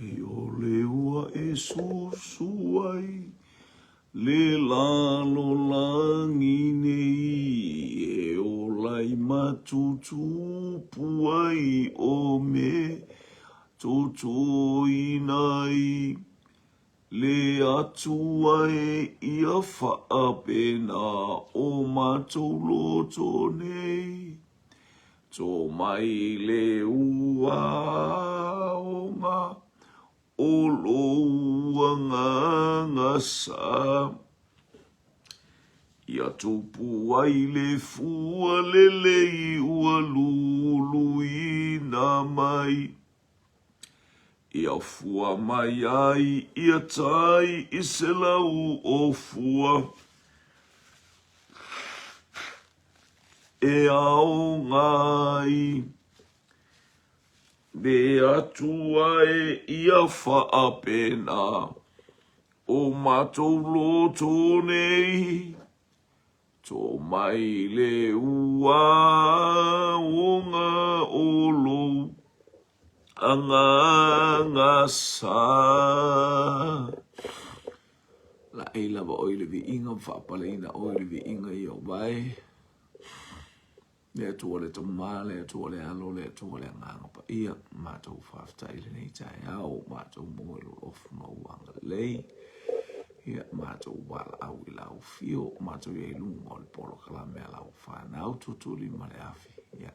E ole ua e susu ai le lalolagi nei e ola i matutupu ai o me totoina ai le Atua e ia faapena o matou loto nei. Tō mai le ua aoga o lou agaga sa. Ia tupu ai le fua lelei ua luluina mai. Ia fua mai ai ia tai i se lau o fua. E aoga ai le Atua e ia faapena o matou loto nei. Tō mai le ua aoga o lou agaga sa. Laei lava oe i le viiga ma faapaleina oe i le viiga ia o vae. Le Atua le Tama, le Atua le Alo, le Atua le Agaga Paia, matou faafetai i lenei taeao, matou moe lolofu ma ua agalelei. Ia, matou valaau i lau afio, matou i ai luga o le polokalame a lau fanau tutuli ma le afi. Ia,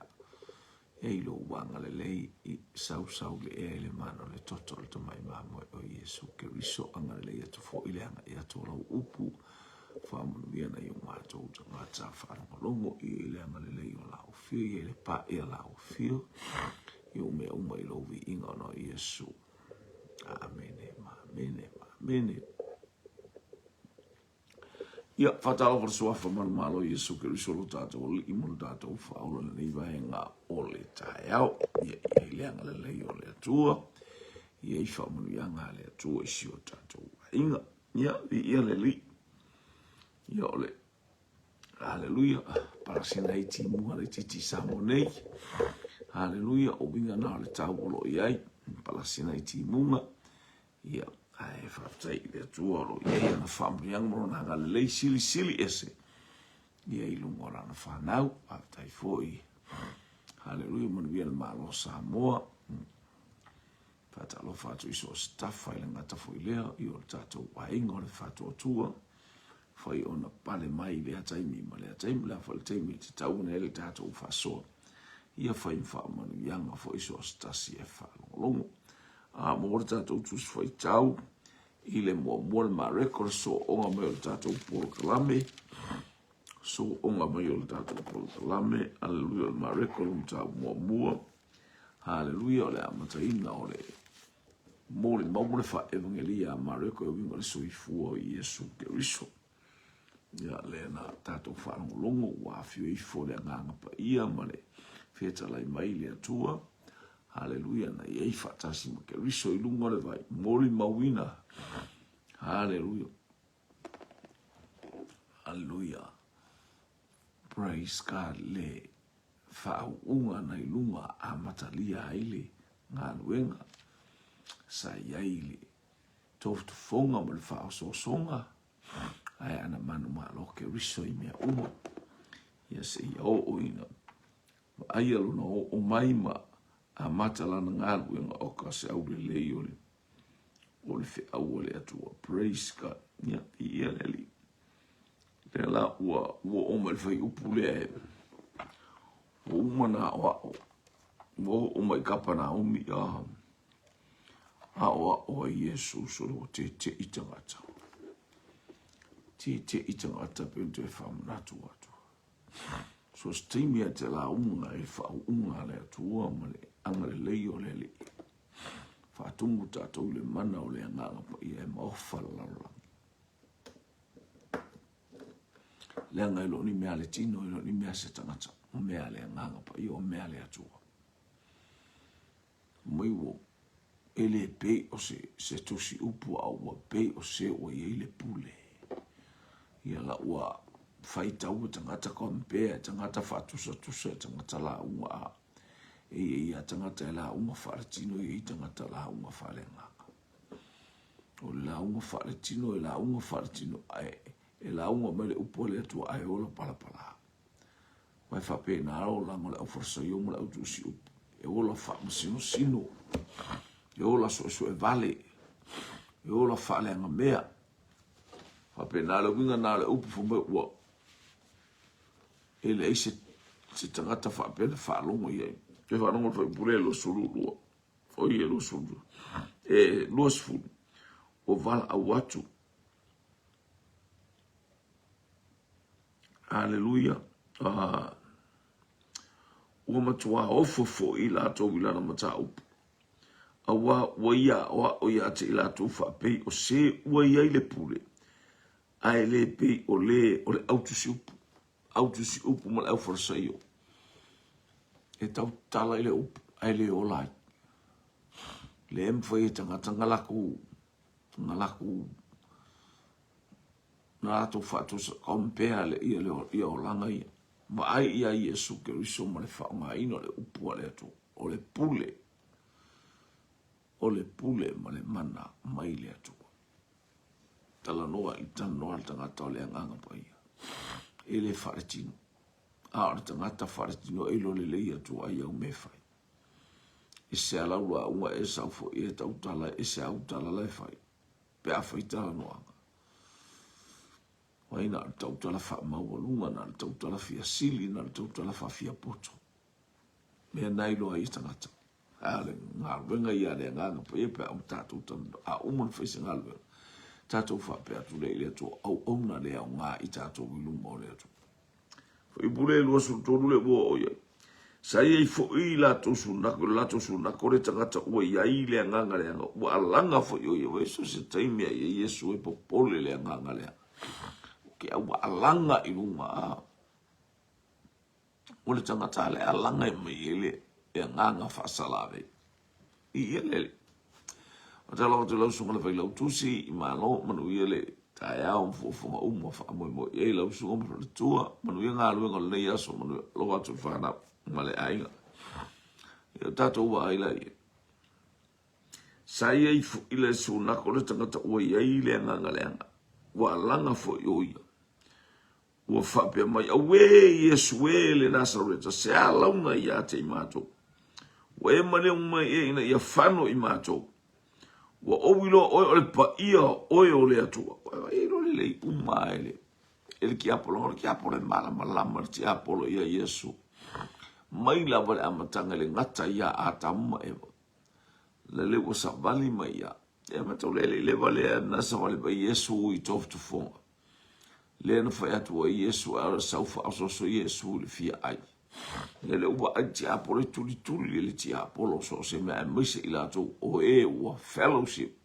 E i lou agalelei i sausau le ea i le mana o le toto o le Tamai Mamoe o Iesu Keriso, agalelei atu foi le agai atu o lau upu faamanuia nai o matou tagata faalogologo i ai le agalelei o lau afio, i ai le pa'i a lau afio, i ou mea uma i lou viiga ona o Iesu. Amene, ma amene, ma amene. Ia, faatalofa le Suafa ma le Malo Iesu Keriso lo tatou Alii ma lo tatou Faaola i lenei vaega o le taeao. Ia i ai le agalelei o le Atua, ia i faamanuiaga a le Atua i si o tatou aiga. Ia, viia le Alii. Ia o le Haleluia, palasina ai timuga le titi Samoa nei. Haleluia, o uiga na o le tau o lo o i ai, palasina ai timuga. Ia, ae faafetai i le Atua o lo o i ai ana faamanuiaga ma lona agalelei silisili ese ia i luga o lana fanau. Faafetai foi. Haleluia, manuia le Malo o Samoa. Faatalofa atu i so o se tafa i le gata foi lea i o le tatou aiga o le Faatuatua. Fai ona pale mai i lea taimi ma lea taimi, le a foi le taimi e tatau ona i ai le tatou faasoa. Ia fai ma faamanuiaga foi so o se tasi e faalogologo. A maua le tatou tusi faitau i le muamua le Mareko le soonga mai o le tatou polokalame, soonga mai o le tatou polokalame, aleluia o le Mareko le mataupu muamua, haleluia o le amataina o le molimau ma le faaevagelia a Mareko e uiga i le soifua o Iesu Keriso. Ia, lea na tatou faalogologo ua afio ifo le Agaga Paia ma le fetalai mai le Atua. Haleluia, na i ai faatasi ma Keriso i luga o le vai, molimauina. Haleluia. Haleluia. Praise God. Le faauuga na i luga amatalia ai le galuega sa i ai le tofotofoga ma le faaosoosoga ae ana manumalo Keriso i mea uma. Ia seia oo ina vaaia lona oo mai ma amata lana galuega o ka se aulelei o le o le feau a le Atua. Praise God. Ia, viia le Alii. Lea la ua ua oo mai le fuaiupu lea e ua uma ona aoao, ua oo mai i Kapanaumi a aoao ai Iesu solo ua teteʻi tagata. Teteʻi tagata pe ona toe faamanatu atu. So se taimi a te lauga i le faauuga a le Atua ma le agalelei o le Alii. Faatumu tatou i le mana o le Agaga Paia e maofa le lalolagi. Leaga e le o ni mea a le tino, e le o ni mea a se tagata, o mea a le Agaga Paia, o mea a le Atua. Mai ua e le pei o se, se tusi upu a ua pei o se ua i ai le pule. Ia la ua faitau e tagata compare, e tagata faatusatusa, e tagata lauga a. E i ai ia tagata e lauga faaletino, e i ai tagata lauga faaleagaga. O le lauga faaletino e lauga faaletino ae e lauga mai le upu a le Atua ae ola palapala. Aua e faapena le olaga o le aufalesaio ma le autusiupu, e ola faamasinosino, e ola suesue vale, e ola faaleagamea. Faapena le uiga na o le upu fai mai ua e leai se, se tagata faapea na faalogo i ai. Toe faalogo le fuaiupu lea 22. O ia 20, e 20, ua valaau atu. Aleluia. Ah, ua matuā ofo foi i latou i lana mataupu. Auā ua ia aʻoaʻo ia te i latou faapei o se ua i ai le pule, ae le pei o le o le autusiupu, autusiupu ma le aufalesaio. E tautala i le upu, ae le ola ai. Le mafai e tagata na lakou, na lakou na latou faatusa compare le ia le ia olaga ia. Vaai ia Iesu Keriso ma le faaaogaina o le upu a le Atua, o le pule, o le pule ma le mana mai le Atua. Talanoa i talanoa le tagata o le Agaga Paia. E le faaletino. A o le tagata faaletino e iloa lelei atu ai au mea e fai. E se a lau lauga e sau foi e tautala e se au tala la e fai. Pe a fai talanoaga. Wai na o le tautala faamaualuga, na o le tautala fiasili, na o le tautala faafiapoto. Mea na iloa ai tagata. A o le galuega ia a le Agaga Paia pe a uma tatou talanoa, a uma ona fai se galuega, tatou faapea atu lea i le Atua, auauna le aoga i tatou i luma o le Atua. Fuaiupu lea 23 lea ua oo i ai. Sa i ai foi latou sunako, le latou sunako le tagata ua i ai le agaga leaga, ua alaga foi o ia, so se taimi a ia Iesu e popole le agaga leaga. O ke ua alaga i luga, a. O le tagata le alaga e mai ai le agaga faasalavei. I ia le Alii. Faatalofa atu i lau susuga le Failautusi i Malo, manuia le taeao ma fuafuaga uma faamoemoe i ai lau susuga ma faletua, manuia galuega o lenei aso, manuia alofa atu i le fanau ma le aiga. Ia o tatou vaai la i ai. Sa i ai foi le sunako le tagata ua i ai le agaga leaga, ua alaga foi o ia. Ua faapea mai, Auē, Iesu e, le Nasareta, se a launa ia te i matou? Ua e maliu mai ea ina ia fano i matou? Ua ou iloa oe o le paia oe o le Atua. Ua e iloa lelei uma e le, e le tiapolo, o le tiapolo e malamalama le tiapolo ia Iesu. Mai lava le amataga i le gata ia Atamu ma Eva. Lele ua savali mai ia. E matau le le leva lea na savali mai Iesu i tofotofoga. Lea na fai atu ai Iesu, a o le sau faaosooso Iesu i le fia ai. Lele ua vaai le tiapolo e tulituli e le tiapolo so o se mea aemaise i latou o e ua fellowship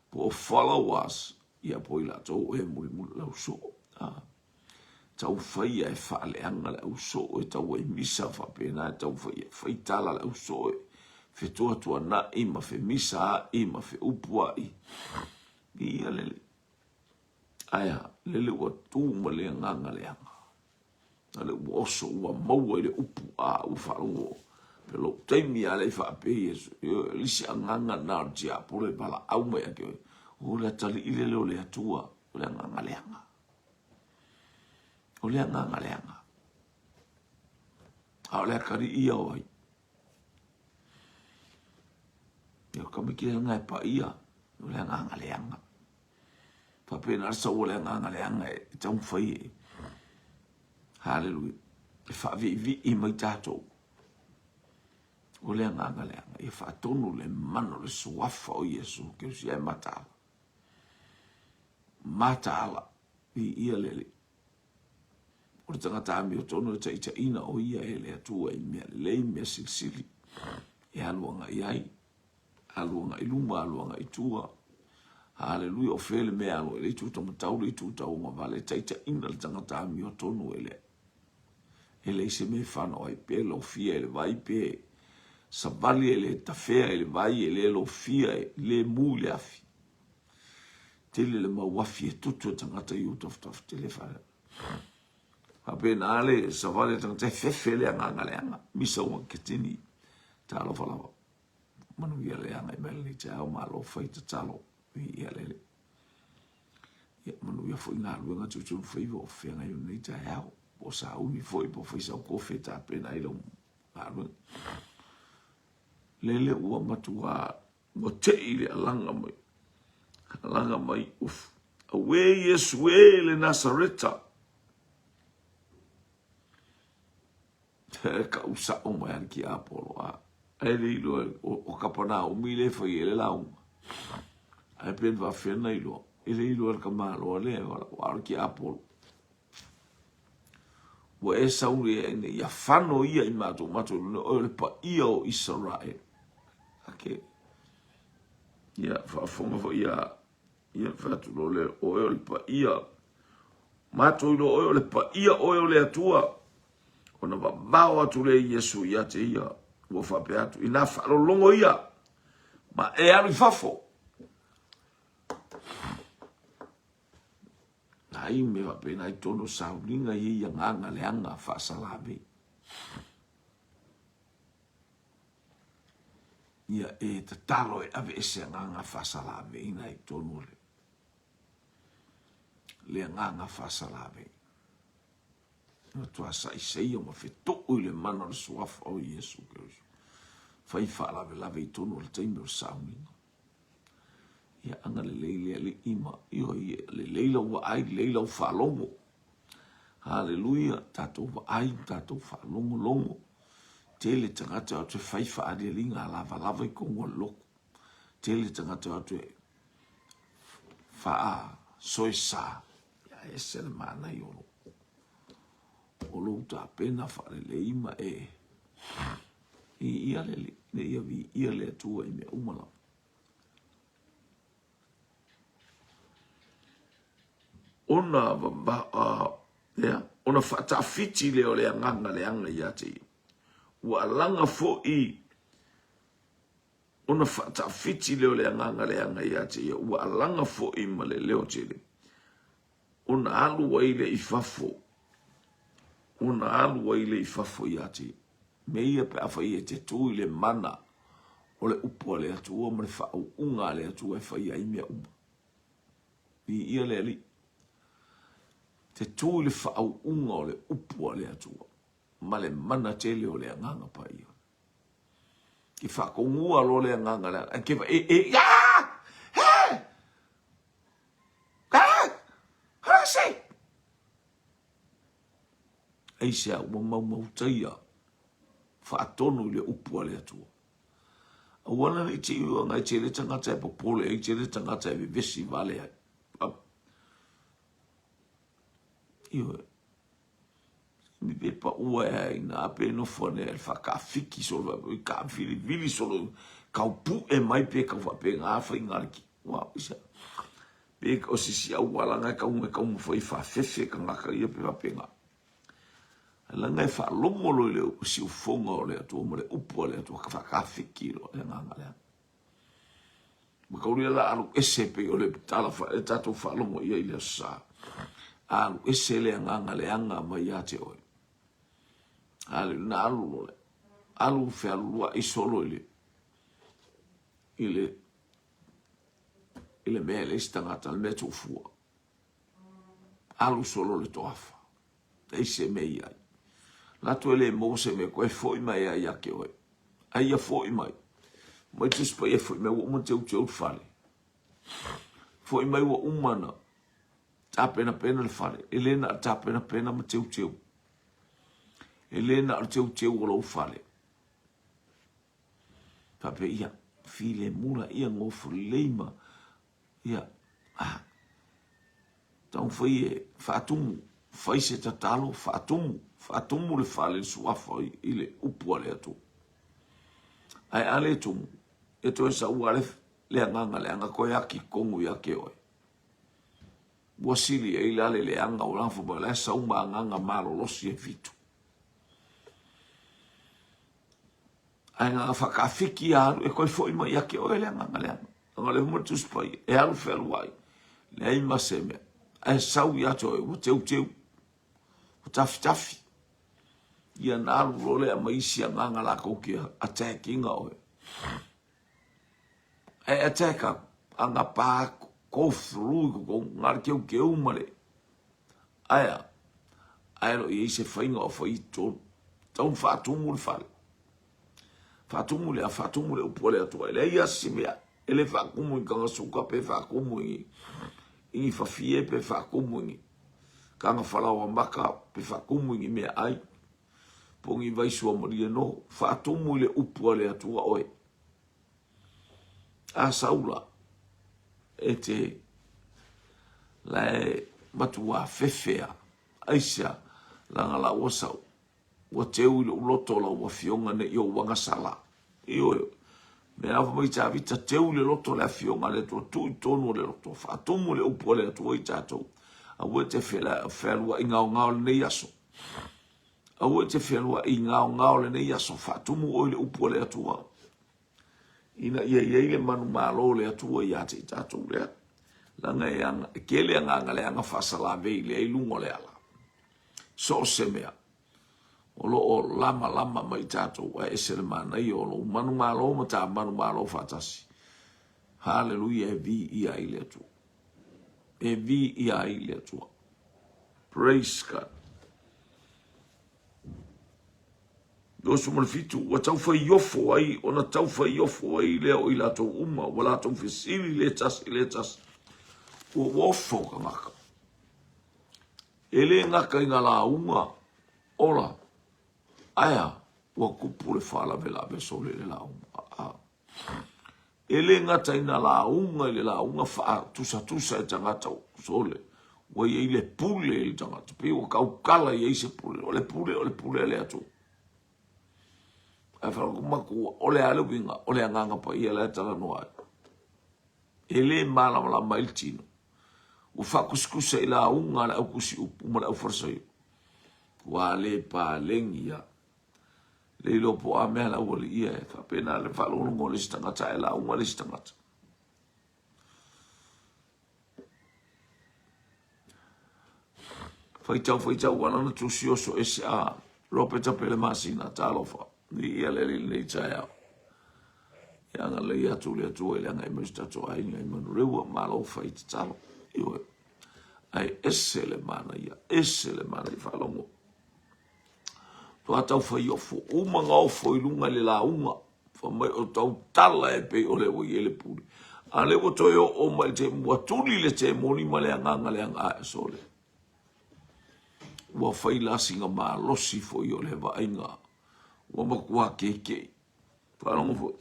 po o followers ia po i latou o e mulimuli lau soo. Ah. Taumafai e faaleaga le ausoo e tau ai misa faapena e taumafai e faitala le ausoo e fetuatuanai ma femisa ai ma feupuai. Ia lele. Ae a? Lele ua tu ma le agaga leaga. A le ua oso, ua maua i le upu, a ua faalogo. Pe lou taimi a le i faapea Iesu, ioe, le isi agaga na o le tiapolo e valaau mai ia te oe, o le atalii lele o le Atua, o le agaga leaga. O le agaga leaga. A o le atalii ia o ai? Ia o tamaiti e paia, o le agaga leaga. Faapena le sau o le agaga leaga e taumafai e Haleluia e faaviivii mai tatou. O le agaga leaga ia faatonu le mana o le suafa o Iesu Keriso e mataala. Mataala viia le Alii. O le tagata amiotonu e taitaiina o ia e le Atua i mea lelei, mea silisili e alu agai ai. Alu agai luma, alu agai tua. Haleluia, o fea le mea alu ai le itu taumatau, le itu tauagavale, taitaiina le tagata amiotonu e le e leai se mea e fanau ai, pe lofia e le vai, pe savali e le tafea e le vai, e le lofia e le mu i le afi. Tele le mau afi e tutu e tagata i ou tafatafa, tele whaea. Faapena le savali a tagata e fefe le agaga leaga, misa ua ketini, talofa lava. Manuia le agai mai lenei taeao, malo fai tatalo. Viia le Alii. Ia, manuia foi galuega tuutuu faiva o feagai i lenei taeao. Po o sauni foi, po o fai sau kofi e tapena ai lau galuega. Lele ua matua ua tei le alaga mai. Alaga mai, uf, Auē Iesu e le Nasareta. E kau sao mai a le tiapolo a. Ai le iloa o Kapanaumi le fai ai le lauga. Ae pe na faafefea ona iloa. E le iloa e le tamaloa lea e valaau a o le tiapolo. Ua e sau lea ina ia fano ia i matou matou iloa oe o le paia o Isaraele. Ake. Ia faafofoga foi ia ia fai atu loa lea, oe o le paia. Matou iloa oe o le paia oe o le Atua. Ona vavao atu lea Iesu ia te ia, ua faapea atu, inā faalologo ia, ma e alu i fafo. Nai mea faapena i totonu o sauniga ia i agaga leaga faasalamei. Ia e tatalo e aveese agaga faasalamei na i totonu o le le agaga faasalamei. Matua saisai ma fetuu i le mana o le suafa o Iesu Keriso. Fai faalavelave i totonu o le taimi o le sauniga. Ia agalelei le Alii ma ioe ia lelei lau vaai, lelei lau faalogo. Haleluia, tatou vaai, tatou faalogologo. Tele tagata o atu e fai faalialiga a lavalava i totonu o le lotu. Tele tagata o atu e faasoesa. Ia ese le manaia o lou o lou tapena faalelei ma e viia le Alii, ina ia viia le Atua i mea uma lava. Ona ea, ona faatafiti lea o le agaga leaga ia te ia. Ua alaga foi ona faatafiti lea o le agaga leaga ia te ia, ua alaga foi ma le leo tele. Ona alu ai lea i fafo, ona alu ai lea i fafo ia te ia. Mea ia pe afai e te tu i le mana o le upu a le Atua ma le faauuga a le Atua e faia ai mea uma. Viia le Alii. Te tu i le faauuga o le upu a le Atua ma le mana tele o le Agaga Paia. Ke faatogua loa le agaga leaga. Ai ke e e ah! He! Ah! Ah, se! Aisea ua maumautaia faatonu i le upu a le Atua. Aua la ne i te i ua e tele tagata e popole ai, tele tagata e vevesi vale ai. Ioe. Mi pe paua e ai na pe nofo ane e whakawhiki solo, e ka vilivili solo, kau pu'e mai pe kau whape ngā whai ngā riki. Wa, isa. Pe o sisi au wala ngai kau ngai kau mawhai whawhewhe ka ngaka ia pe whape ngā. Langa e whaalongo lo i le siufonga o le Atua ma le upu a le Atua ka whakawhiki lo le nganga lea. Ma kaulia la alu ese pei o le tala wha, e tātou whaalongo ia i le aso sa. Alu ese le agaga leaga mai ia te oe. Haleluia, na alu lo le. Alu fealulua'i solo i le, i le, i le mea e leai se tagata, le mea tuufua. Alu solo le toafa. Leai se mea i ai. Latou e le maua se mea, koe foi mai ai ia te oe. A ia foi mai. Mai Tusi Paia foi mai ua uma teuteu le fale. Foi mai ua uma na tapenapena le fale. E le na o le tapenapena ma teuteu. E le na o le teuteu o lou fale. Faapea ia, filemu laia, gofo lelei ma Ia, a, taumafai e faatumu, fai se tatalo, faatumu, faatumu le fale le suafa i le upu a le Atua. Ae a le tumu, e toe sau lava le, le agaga leaga koe aki tonu ia te oe. Ua sili ai la le leaga o lana fai mai o la e sau ma agaga malolosi e fitu. Ae na whakawhiki a alu e koe foi mai ia te oe le agaga leaga. Aga le huma Tusi Paia, e alu fealuai, leai ma se mea. Ae sau ia te oe, ua teuteu, ua tafitafi. Ia na alu loa lea ma isi agaga latou ke attack ina oe. Ae attack aku. agapa go through i totonu, na o le keukeu ma le, ae a? Ae le o i ai se faiga o fai i totonu. Tatau ona faatumu le fale. Faatumu le a? Faatumu le upu a le Atua. E leai lava se mea e le faatumu i taga suka pe faatumu i ni fafie pe faatumu i ni taga falaoa maka pe faatumu i ni meaai po o ni vai suamalie noho. Faatumu i le upu a le Atua oe. A Saula, e te lae matuā fefea, aisea, leaga la ua sau, ua teu i lou loto lau afioga ne i ou agasala. Ioe, mea lava mai Tavita, teu i le loto le afioga a le Atua, tuu i totonu o le loto, faatumu le upu a le Atua i tatou. Aua e te fealuai gaogao i lenei aso. Aua e te fealuai gaogao i lenei aso, faatumu oe i le upu a le Atua. Ina ia i ai le manumalo o le Atua ia te i tatou lea. Leaga e, aga, e tele agaga leaga faasalavei lea i luga o le ala. So o se mea, o lo o lamalama mai tatou, ae ese le manaia o lou manumalo ma ta manumalo faatasi. Haleluia, e viia ai le Atua. E viia ai le Atua. Praise God. 27, ua taufaiofo ai, ona taufaiofo ai lea o i latou uma, ua latou fesili le tasi i le tasi, ua ofo tagata. E le gata i ngā lauga ola, ae a, ua tupu le faalavelave sole i le lauga. A. E le gata i nā lauga i le lauga faatusatusa e tagata sole, ua i ai le pule i le tagata, pei ua tautala i ai se pule, o le pule, o le pule a le Atua. Ae faamatua, o le a le uiga, o le Agaga Paia la e talanoa ai. E le malamalama ai le tino. Ua faakusikusa i lauga a le autusiupu ma le aufalesaio. Ua le paleni ia. Le iloa po o a mea la ua liia e faapena le faalogologo o le isi tagata ae lauga le isi tagata. Faitau, faitau, ua lana tusi oso ese a Ropeta Pele Masina, talofa, ni ia le alii lenei taeao. Ia agalelei atu le Atua i le agai mai o si tatou aiga i Manureua, malo fai tatalo. Ioe. Ae ese le manaia, ese le manaia faalogo. Faatoa tau faiofo uma na ofo i luga i le lauga, fai mai o tautala e pei o le ua i ai le pule. A lea ua toe oo mai i le taimi ua tuli le temoni ma le agaga leaga ae sole. Ua fai la sina malosi foi o le vaaiga ua matua keke'i. Faalogo foi.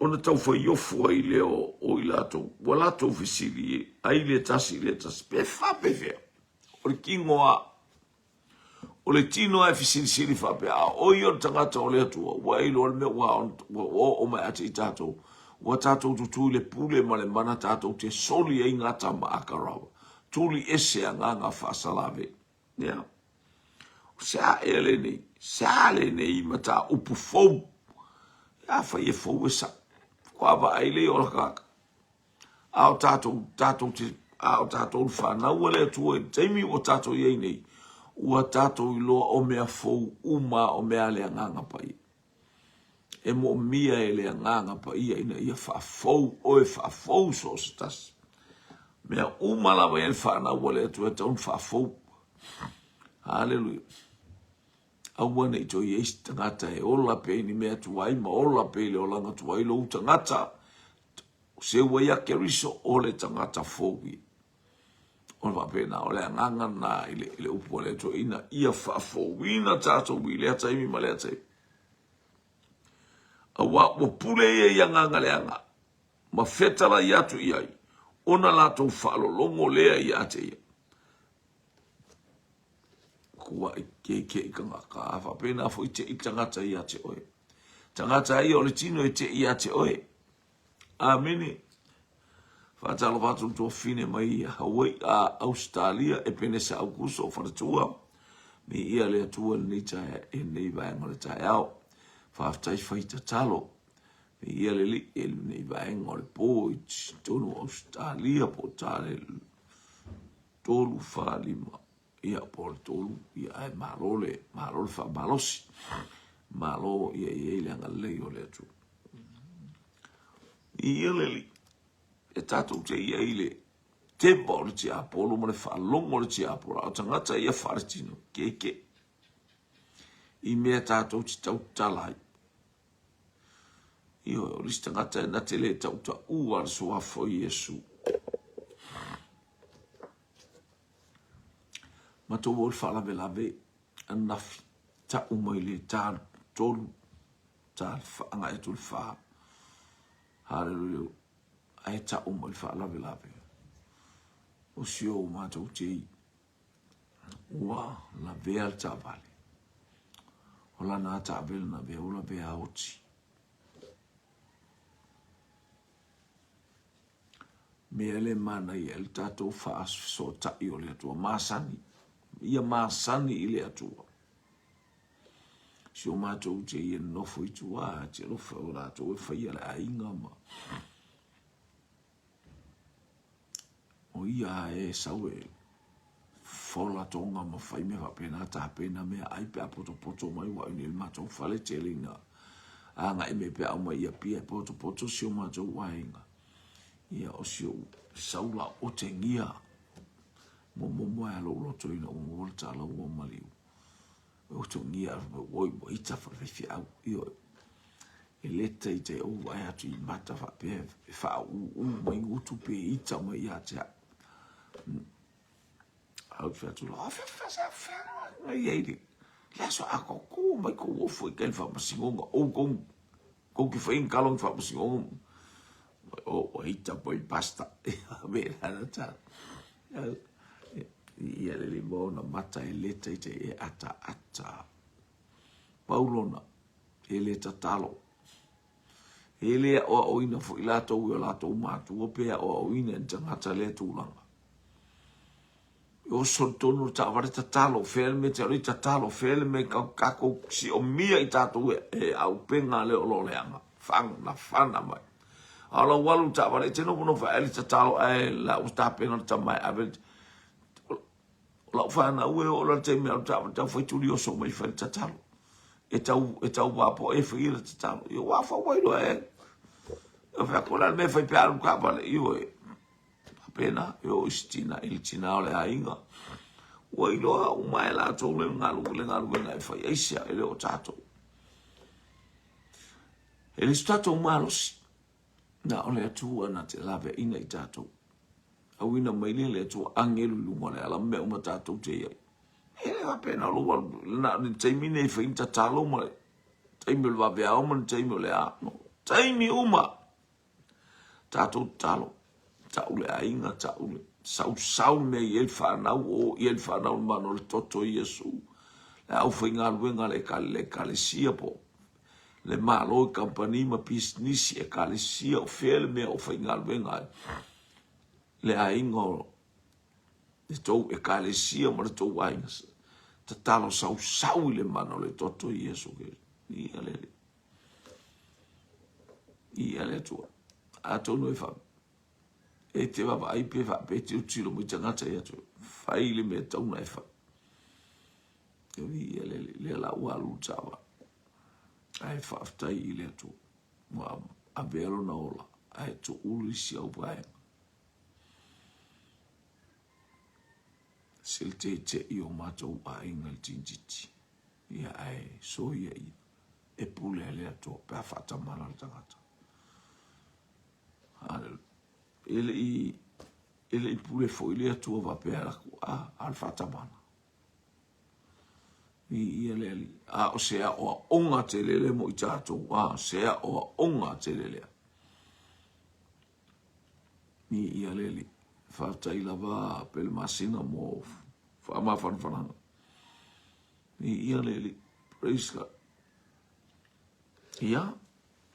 Ona taufaiofo ai lea o i latou, ua latou fesili ai le tasi i le tasi, pe faapefea? O le tino a, o le tino a e fesilisili faapea, a o ia o le tagata o le Atua, ua e iloa le mea ua, ua oo mai ia te i tatou, ua tatou tutū i le pule ma le mana tatou te soli ai ngā tama a Karawa, tuli ese agaga faasalave. Ia. Se a ea lenei, se a lenei mataupu fou. Afai e fou e sa'o. Faatoa vaai lea o le tagata. A o tatou, tatou te, a o tatou le fanau a le Atua i le taimi ua tatou i ai nei, ua tatou iloa o mea fou uma o mea a le Agaga Paia. E moomia e le Agaga Paia ina ia faafou oe, faafou so o se tasi. Mea uma lava i ai le fanau a le Atua e tatau ona faafou. Haleluia. Aua ne i toe i ai se tagata e ola pea i ni mea tuai ma ola pea i le olaga tuai lou tagata. Seu ai a Keriso o le tagata fou ia. O le faapena, o le agaga lena i le, i le upu a le Atua ina ia faafouina tatou i lea taimi ma lea taimi. Auā ua pule ia i agaga leaga ma fetalai atu i ai, ona latou faalologo lea ia te ia. Kuaʻi kekeʻi tagata, a faapena foi teʻi tagata ia te oe. Tagata ia o le tino e teʻi ia te oe. Amene. Faatalofa atu le tuafafine mai Hawaii a Ausetalia, Epenesa Aukuso o Faletua. Viia le Atua i lenei taeao, i lenei vaega o le taeao. Faafetai fai tatalo. Viia le Alii i lenei vaega o le po i totonu o Ausetalia po o tale 3, 4, 5, ia po o le 3, ia ae malo le, malo le faamalosi. Malo ia i ai le agalelei o le Atua. Ia le Alii, e tatou te ia i le tepa o le tiapolo ma le faalogo o le tiapolo, a o tagata ia faaletino, keke, i mea tatou te tautala ai. Ioe, o le isi tagata e na te le tautaua le suafa o Iesu. Matou o le faalavelave ananafi, tau mai le ta 3, ta agai atu le 4. Haleluia. Ae tau mai le faalavelave. O si o matou tei ua lavea le taavale. O lana taavele na avea ua lavea oti. Mea le manaia le tatou faafesootai o le Atua. Masani. Ia masani i le Atua. Si o matou te ia nofo i tua, te alofa o latou e faia le aiga ma O ia e sau e fola toga ma fai mea faapena, tapena mea ai pe a potopoto mai ua i le matou fale tele ina agai mai pe a aumai i Apia e potopoto si o matou aiga. Ia o si ou sau la otegia momomo ai lou loto ina ua maua le tala ua maliu. Otegia oi ua ita faifeau. Ioe. E le taitai ou vaai atu i mata faapea e faaūū mai gutu pe ita mai ia te au. Au te atu la, mai ai le le aso a ko ko mai ko ofo i kai whamasingona o kou kou ki whain kalong whamasingona o o ita poi pasta me la na ta ia le le mo na mata e le taitai e ata ata Paulona e le tatalo. E le aʻoaʻoina foi latou i o latou matua pe aʻoaʻoina e ni tagata lea tulaga. E oso i totonu o le taavale tatalo, fea le mea te alu ai tatalo, fea le mea kakou siomia i tatou e auupega lea o lo o leaga, fanafana mai. A o lau alu i le taavale, e te nofonofo ae le tatalo ae la ua tapena le tama e ave O lau fanau e oo loa i le taimi e alu taavale tau fai tuli oso mai fai le tatalo. E tau, e tau vapoa e fai le tatalo. Ia ua fau ai loa e. E fai atu la le mea fai pe alu taavale. Ioe. Faapena, e oo i se tina, i le tina o le aiga. Ua iloa uma e latou le galu, le galuega e fai. Aisea, e le o tatou. E le o se tatou malosi. Na o le Atua na te laveaiina i tatou. Auina mai lea le Atua agelu i luga o le ala ma mea uma tatou te i ai. E le faapena o lou alu, na o le taimi nei e fai ni tatalo ma le taimi o le vaveao ma le taimi o le a. No, taimi uma. Tatou tatalo. Tau le aiga, tau le sausau le mea i ai le whanau, o i ai le whanau le mana o le toto i Iesu. Le aufaigaluega a le ekalesia po le Malo i kamupani ma pisinisi, ekalesia, o fea le mea o faigaluega ai le aiga o le tou ekalesia ma le tou aiga. Tatalo sausau i le mana o le toto i Iesu Keriso. Ia le Alii. Ia le Atua. Atonu e wha, e te vaavaai pe faapea e tilotilo mai tagata ia te oe, fai le mea tatau ona e fai. Ia le Alii, lea la ua alu le taavale. Ae faafetai i le Atua ua avea lona ola ae tuulu i si au vaega. Se le teitei o matou aiga i le tinititi, ia ae soia ia e pule a le Atua pe a faatamala le tagata. Haleluia. E le i e le i pule foi le Atua faapea laku a, a le faatamala. Viia le Alii. A o se aoaoga tele lea mo i tatou. A se aoaoga tele lea. Viia le Alii. Faafetai lava Pele Masina mo faamafanafanaga. Viia le Alii. Praise God. Ia,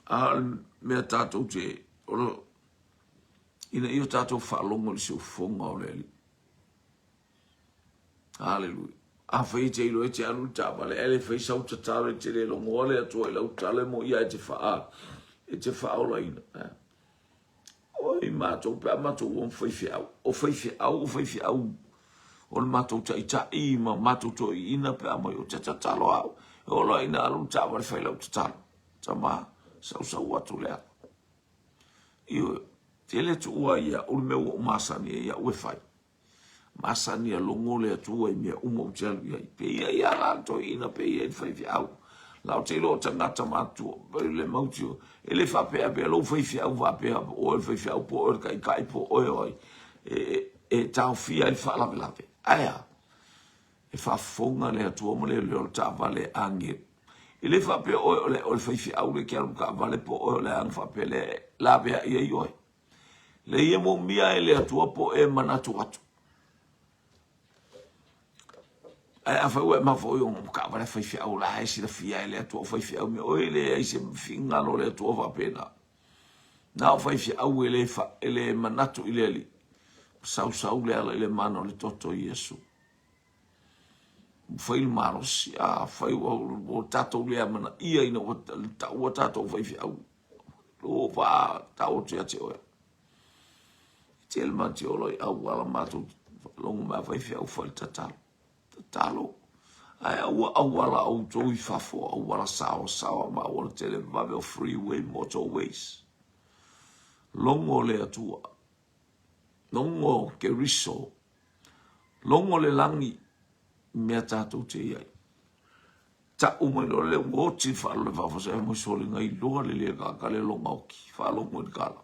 a o le mea tatou te, o le, ina ia tatou faalogo i le siufofoga o le Alii. Aleluia. Afai e te iloa e te alu i le taavale, ae le fai sau tatalo e te le logoa le Atua i lau tatalo e moi ia e te faa, e te faaolaina. Eh. Oi matou pe a matou ua faifeau, o faifeau, o faifeau, o le matou taitai ma matou toeaiina pe a mai o te tatalo au, e oo loa ina alu le taavale fai lau tatalo. Tama, sausau atu le ala. Ioe, tele tuua ia u le mea ua ou masani ai iaʻu e fai. Masani a logo le Atua i mea uma ou te alu i ai. Pei ia la le toeaina, pei ia i le faifeau. La ou te iloa o tagata matutua, le mautio, e le faapea pea lou faifeau faapea o oe le faifeau po o oe le taitai po o oe o ai e, e taofia ai le faalavelave. Ae a? E faafofoga le Atua ma le leo o le taavale agelu. E le faapea oe o le, o le faifeau le ke alu taavale po o oe o le aga faapea le laveai ai oe. Le ia moomia e le Atua po e manatu atu. Ae afai ua e mafaufau i ona taavale faifeau la e silafia e le Atua o faifeau mea oe le ai se finagalo o le Atua faapena. Na o faifeau e le, fa, e le manatu i le Alii. Sausau le ala i le mana o le toto o Iesu. Fai le malosi, a fai ua, ua tatou le amanaia ina ua taua tatou faifeau. Lo va tau atu ia te oe. Tele ma te olo i auala matou faalogo mai a faifeau fai le tatalo. Tatalo. Ae aua auala outou i fafo, auala saoasaoa ma auala televave o freeway, motorways. Logo le Atua. Logo Keriso. Logo le lagi i mea tatou te i ai. Tau mai loa le ua oti le faalogo le faafofoga mai sole ngai loa le le kaka le longa oki faalogo i le kala.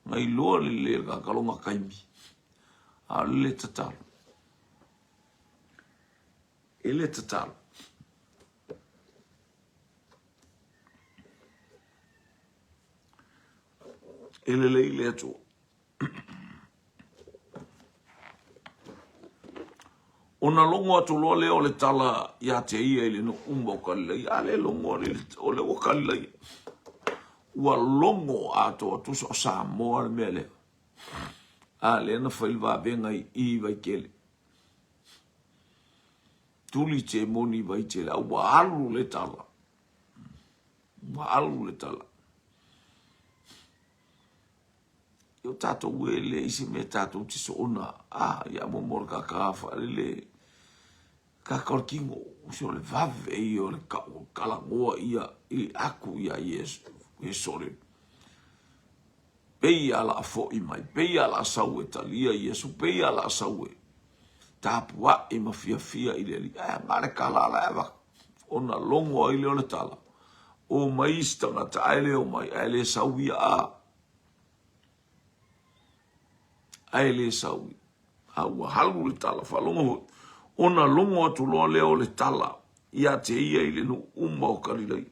Ngai loa le le kaka longa kaimi. A o le tatalo. E le tatalo. E lelei le Atua. Ona logo atu loa lea o le tala ia te ia i le nuu uma o Kalilaia. A le logo o le ua Kalilaia. Ua logo atoa tusa o Samoa le mea lea. A lea na fai le vavega i i Vaitele. Tuli te moni i Vaitele. A ua alu le tala. Ua alu le tala. I o tatou e leai se mea tatou te soona, a, ia mo mo le kaka faalele, kaka o le kino, se o le vave ia o le kau, kalagoa ia i aku ia Iesu, e sole. Pei a la fo'i mai, pei a la sau e talia Iesu, pei a la sau e tapua'i ma fiafia i le Alii. Ae na le kala ala e avatu, ona logo ai lea o le tala, o mai isi tagata, ae le o mai, ae le sau ia a. Ae le sau ia. A ua halu le tala, faalogo foi, ona logo atu loa lea o le tala ia te ia i le nuu uma o Kalilaia.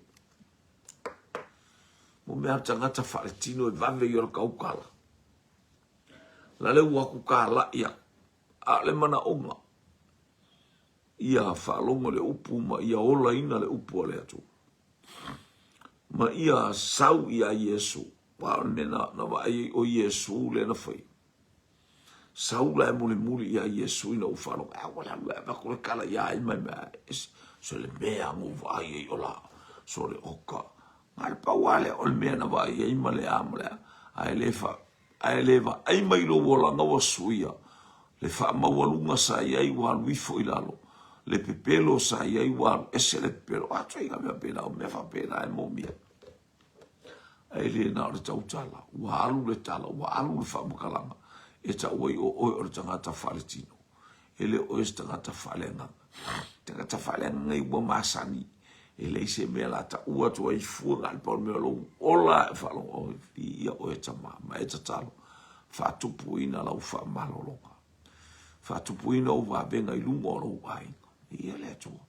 Mo mea tagata faaletino e vave ia o le kaukala. La le ua aku kalai aku, a o le manaoga, ia faalogo le upu ma ia olaina le upu a le Atua. Ma ia sau ia Iesu, a o le mea na, na vaai ai o Iesu lea na fai. Sau la e mulimuli ia Iesu ina ua faalogo, a ua le alu e avatu le kala ia ai mai mai. So le mea ngo vaai ai o la, so le oka. Na le pau lava lea o le mea na vaai ai ma le a ma le a. Ae le fa, ae le vaai mai lou olaga ua suia, le faamaualuga sa i ai ua alu ifo i lalo, le pepelo sa i ai ua alu ese le pepelo. A ituaiga mea pēlā, o mea faapena e moomia. Ae le na o le tautala, ua alu le tala, ua alu le faamatalaga e tau ai o oe o le tagata faaletino. E le o oe se tagata faaleagaga. Tagata faaleagaga i ua masani, e leai se mea la taua atu ai fua na o le pau le mea o lou ola e faalogo oi, viia oe e tama ma e tatalo, faatupuina lau faamalologa. Faatupuina ou vavega i luga o lou aiga. Viia le Atua.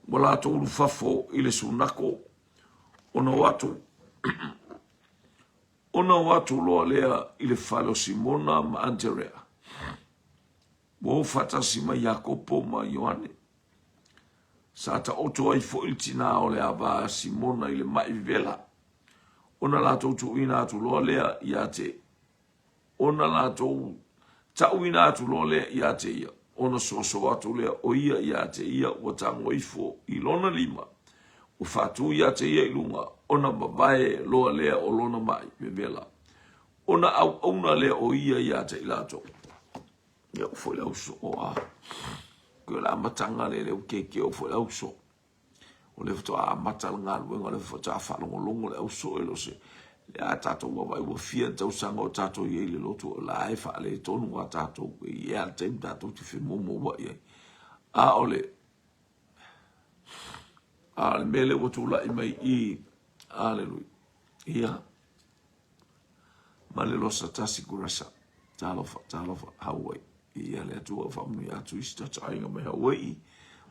Ua latou ulufafo i le sunako, ona o atu ona o atu loa lea i le fale o Simona ma Anderea. Ua o faatasi ma Iakopo ma Ioane. Sa taoto ai foi le tinā o le ava a Simona i le ma'i vevela, ona latou tuuina atu loa lea ia te ona latou ta'uina atu loa lea ia te ia, ona soso atu lea o ia ia te ia ua tago ifo i lona lima, ua faatū ia te ia i luga, ona mavae loa lea o lona ma'i vevela, ona auauna lea o ia ia te i latou. Ia o foi le au soo a. Koe o le amataga lea le u keke o foi le au soo. O lea faatoa amata le galuega, o lea faatoa faalogologo le au soe lo se le a tatou vaavaai ua fia tausaga o tatou i ai i le lotu o la e faaletonu a tatou e i ai le taimi tatou te femoumouai ai. A o le a o le mea lea ua tulai mai i aleluia ia ma le losa tasi kurasa talofa talofa Hawaii ia le Atua faamanuia atu i si tatou aiga mai Hawaii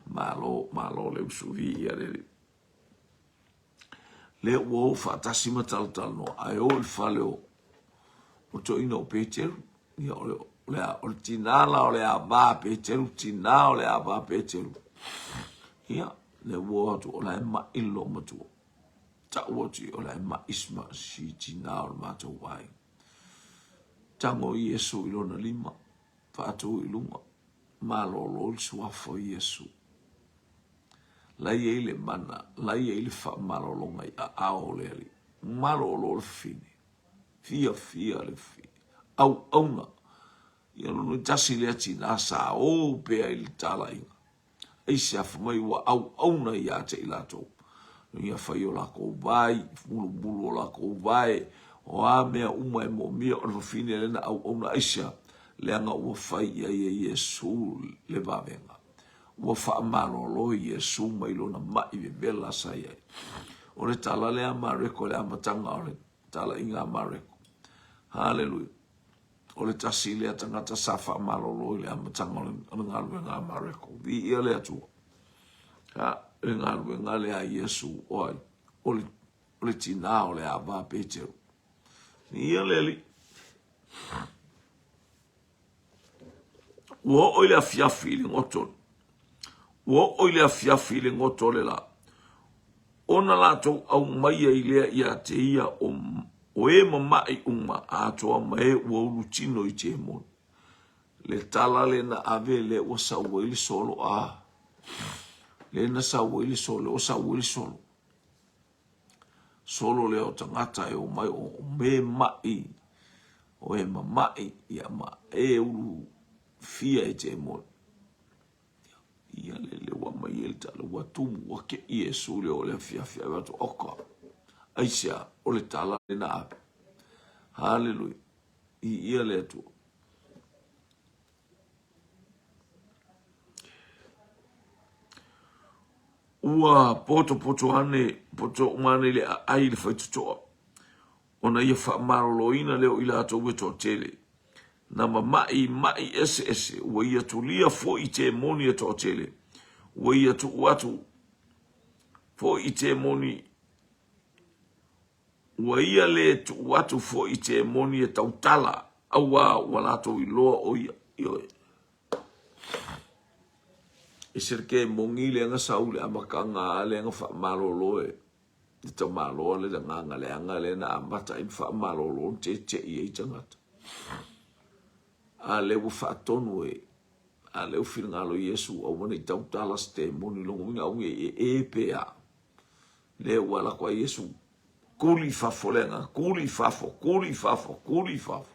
malo malo le usu i ia le lea ua o faatasi ma talatalanoa ae o i le fale o o toeaina o Peteru ia o le o le o le tinā la o le ava Peteru tinā o le ava Peteru ia le ua o atu o la e ma'i le loomatua tau atu o la e ma'i si tinā o le matou aiga tago Iesu i lona lima faatu i luga malolo le suafa o Iesu La i ai le mana, la i ai le faamalologa i aao o le Alii. Malolo le fafine, fiafia le fafine, auauna. Ia lona tasi lea tinā sa o pea i le talaiga. Aisea fai mai ua auauna ia te i latou. Ia fai o lakou vai, mulumulu o lakou vae, o a mea uma e moomia o le fafine lea na auauna. Aisea? Leaga ua fai i ai e Iesu le vavega. Ua faamalolo Iesu mai lona maʻi vevela sa i ai. O le tala lea a Mareko i le amataga o le talaiga a Mareko. Haleluia. O le tasi lea tagata sa faamalolo i le amataga o le galuega a Mareko. Viia le Atua. Ha, le galuega lea a Iesu, o ai? O le, o le tinā o le ava a Peteru. Viia le Alii. Ua oo i le afiafi i le goto. Ua oo i le afiafi i le goto o le lā. Ona latou aumaia i lea ia te ia o, o e mamaʻi uma atoa ma e ua ulu tino i temoni. Le tala le na ave lea ua sau ai le solo a. Le na sau ai le solo, ua sau ai le solo. Solo lea o tagata e omai o me maʻi, o e mamaʻi, ia ma e ulu fia e temoni. Ia le le ua mai e le tala, ua tumu, ua keʻi Iesu le o le afiafi ai atu, oka, aisea, o le tala le na ave. Haleluia. I ia le Atua. Ua potopoto ane, poto uma ane i le aai le faitotoa, ona ia faamaloloina lea o i latou e toatele. Na mamaʻi maʻi eseese, ua ia tulia foi i temoni e toatele, ua ia tuu atu foi i temoni, ua ia lē tuu atu foi i temoni e tautala, auā ua latou iloa o ia. Ioe. E se le kemoni lea na sau i le amataga a lea na faamalolo e le tamaloa le lagaga leaga lea na amata ai ma faamalolo na teteʻi ai tagata. A lea ua faatonu e a lea ua finagalo Iesu aua ne i tautala se temoni lona uiga aua ne i ee pe a. Lea ua alu atu a Iesu kuli i fafo le agaga, kuli i fafo, kuli i fafo, kuli i fafo.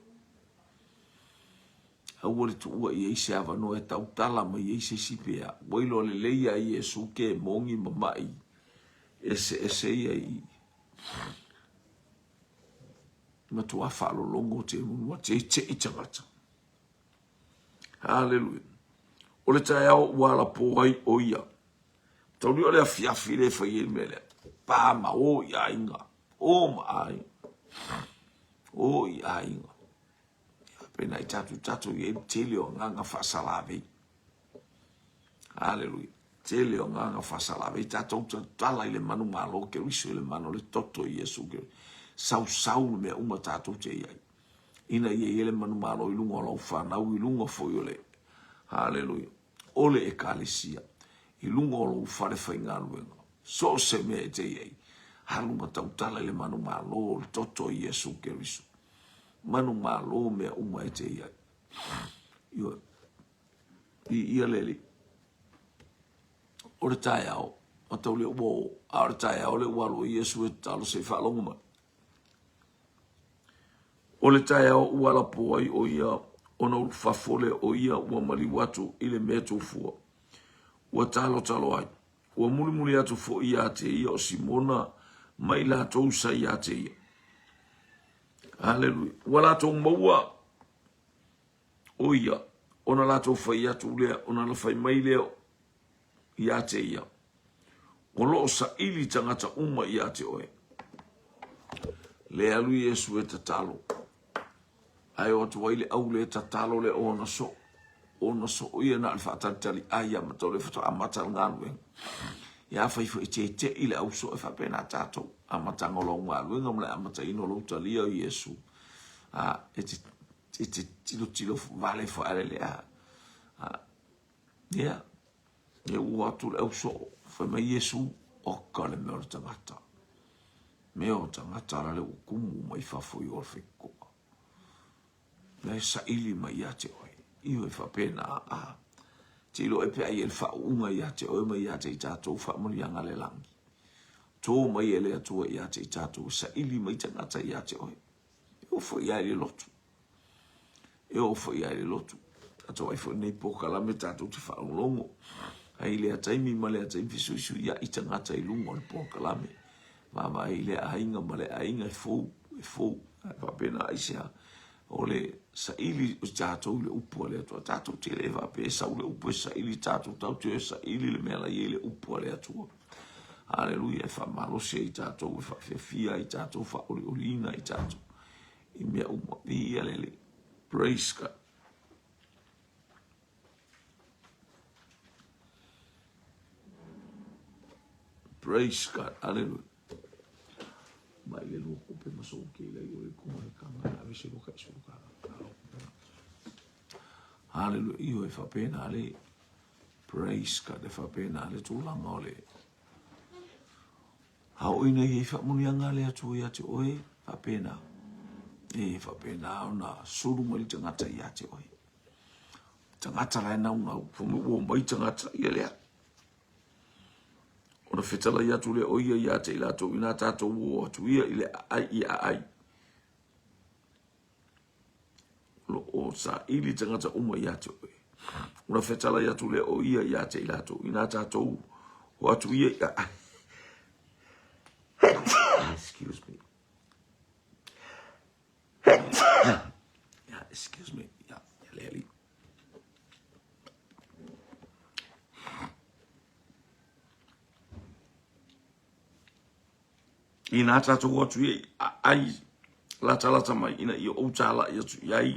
Aua le tuua i ai se avanoa e tautala mai ai se isi pea. Ua iloa lelei ia Iesu ke mogi ma maʻi eseese ia i matua faalologo te ua teteʻi tagata. Haleluia. O le taeao ua alapō ai o ia. Tauli o le afiafi le fai ai le mea lea. Pā ma o i aiga. O ma aiga. O i aiga. Pena i tatou tatou i ai le tele o agaga faasalavei. Aleluia. Tele o agaga faasalavei. Tatou tatala i le manumalo Keriso i le mana o le toto i Iesu Keriso. Sausau le mea uma tatou te i ai. Ina ia i ai le manumalo i luga o lau fanau, i luga foi o le... Haleluia. O le ekalesia, i luga o lou fale faigaluega. So o se mea e te i ai. Alu ma tautala i le manumalo o le toto i Iesu Keriso. Manumalo mea uma e te i ai. Ioe. I ia le Alii. O le taeao, ma tau lea ua o, a o le taeao lea ua alu ai Iesu e tatalo se i faalogo mai. O le taeao ua alapō ai o ia ona ulufafo lea o ia ua maliu atu i le mea tufua. Ua talotalo ai. Ua mulimuli atu foi ia te ia o Simona ma i latou sa ia te ia. Aleluia. Ua latou maua o ia, ona latou fai atu lea, ona na fai mai lea ia te ia, o lo o saili tagata uma ia te oe. Le alu Iesu e tatalo. Ae o atu ai le au le tatalo le ona so. Ona so ia na o le faatalitali ai ia matau le faatoa amata le galuega. Ia fai foi te te i le au so e faapena tatou. Amataga o lau galuega ma le amataina o lou talia o Iesu. A, e te, e te tilotilo vale foi ale lea. A, ia, ia ua atu le au soo, fai mai Iesu, oka le mea o le tagata. Mea o tagata la le ua kumu mai fafo i o le faitotoa. La e saili mai ia te oe. Ioe e faapena a. Te iloa e pe ai e le faauuga ia te oe ma ia te i tatou faamanuiaga le lagi. Tō mai e le Atua ia te i tatou e saili mai tagata ia te oe. E oo foi ia i le lotu. E oo foi ia i le lotu. Tatou ai foi nei polokalame tatou te faalogologo. Ai lea taimi ma lea taimi fesuisuiai tagata i luga o le polokalame. Vaavaai i lea aiga ma lea aiga e fou, e fou. Ae faapena aisea o le saili o tatou i le upu a le Atua. Tatou te le faapea e sau le upu e saili tatou, tatou te o e saili le mea la i ai le upu a le Atua. Aleluia, e faamalosi ai tatou, e faafiafia ai tatou, faaolioliina ai tatou i mea uma. Viia le Alii. Praise God. Praise God. Hallelujah. Mai le lua kupe ma sou ke ilai o le kuma le kanga na vese lo ka isu ka. Hallelujah. Iyo e whapena le. Praise God. E whapena le tūlanga o le. Hao ina i whaamunianga le atu ia te oe, whapena. E whapena ona suru mai le tangata ia te oe. Tagata la e naunau, fai ua mai tagata ia lea. Ona fetalai atu lea o ia ia te i latou inā tātou o atu ia i le aai i aai. O lo o saili tagata uma ia te oe. Ona fetalai atu lea o ia ia te i latou inā tātou o atu ia i aai. Excuse me. Yeah, excuse me. Yeah, le ali. Inā tātou atu i ai latalata mai ina ia ou tālaʻi atu i ai